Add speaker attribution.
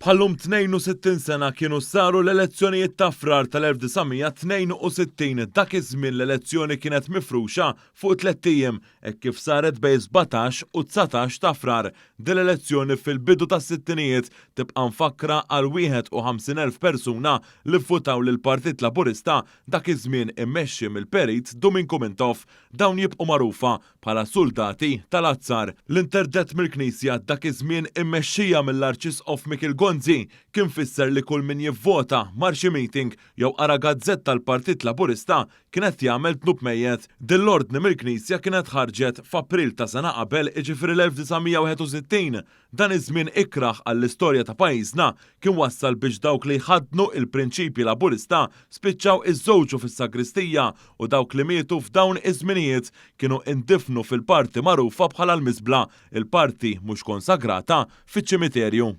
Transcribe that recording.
Speaker 1: Bħal-lum 62 sena kienu saru l-elezzjonijiet ta' Frar tal-1962. Dak iż-żmien l-elezzjoni kienet mifruxa fuq tlett ijiem hekk kif saret bejn 17 u 19 ta' Frar. Din l-elezzjoni fil-bidu tas-sittinijiet tibqa' mfakkra għal 51,000 persuna li vvutaw lill-Partit Laburista dak iż-żmien immexxi mill-Perit Duminku Mintoff. Dawn jibqgħu magħrufa bħala suldati tal-azzar. L-interdett mill-Knisja dak iż-żmien immexxija mill-Arċisqof Mikiel Gonzi kien fisser li kull min jivvota, mar xi meeting jew qara gazzetta tal-Partit Laburista kien qed jagħmel dnub mejjet. Din l-ordni mill-Knisja kienet ħarġet f'April ta' sena qabel jiġifieri l-1961. Dan iż-żmien ikrah għall-istorja ta' pajjiżna kien wassal biex dawk li jħaddnu il-prinċipji Laburista spiċċaw iżżewġu fis-sagristija u dawk li mietu f'dawn iż-żminijiet kienu indifnu fil-parti magħrufa bħala l-miżbla, il-parti mhux konsagrata, fiċ-ċimiterju.